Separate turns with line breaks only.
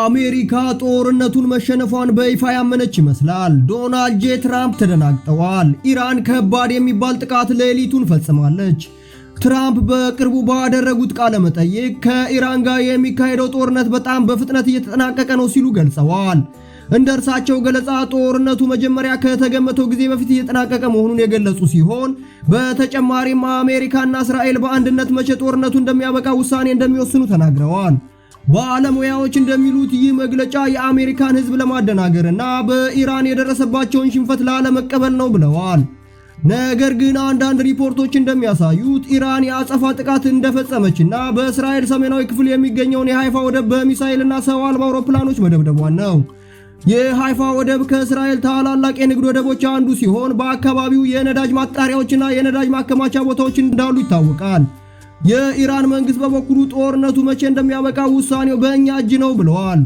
አሜሪካ ጦርነቱን መሸነፏን በይፋ ያመነች ይመስላል። ዶናልድ ጄ ትራምፕ ተደናግጠዋል። ኢራን ከባድ የሚባል ጥቃት ሌሊቱን ፈጽማለች። ትራምፕ በቅርቡ ባደረጉት ቃለ መጠይቅ ከኢራን ጋር የሚካሄደው ጦርነት በጣም በፍጥነት እየተጠናቀቀ ነው ሲሉ ገልጸዋል። እንደ እርሳቸው ገለጻ ጦርነቱ መጀመሪያ ከተገመተው ጊዜ በፊት እየተጠናቀቀ መሆኑን የገለጹ ሲሆን፣ በተጨማሪም አሜሪካና እስራኤል በአንድነት መቼ ጦርነቱ እንደሚያበቃ ውሳኔ እንደሚወስኑ ተናግረዋል። ባለሙያዎች እንደሚሉት ይህ መግለጫ የአሜሪካን ሕዝብ ለማደናገርና በኢራን የደረሰባቸውን ሽንፈት ላለመቀበል ነው ብለዋል። ነገር ግን አንዳንድ ሪፖርቶች እንደሚያሳዩት ኢራን የአጸፋ ጥቃት እንደፈጸመችና በእስራኤል ሰሜናዊ ክፍል የሚገኘውን የሃይፋ ወደብ በሚሳኤልና ሰው አልባ አውሮፕላኖች መደብደቧን ነው። የሃይፋ ወደብ ከእስራኤል ታላላቅ የንግድ ወደቦች አንዱ ሲሆን፣ በአካባቢው የነዳጅ ማጣሪያዎችና የነዳጅ ማከማቻ ቦታዎች እንዳሉ ይታወቃል። የኢራን መንግስት በበኩሉ ጦርነቱ መቼ እንደሚያበቃ ውሳኔው በእኛ እጅ ነው ብለዋል።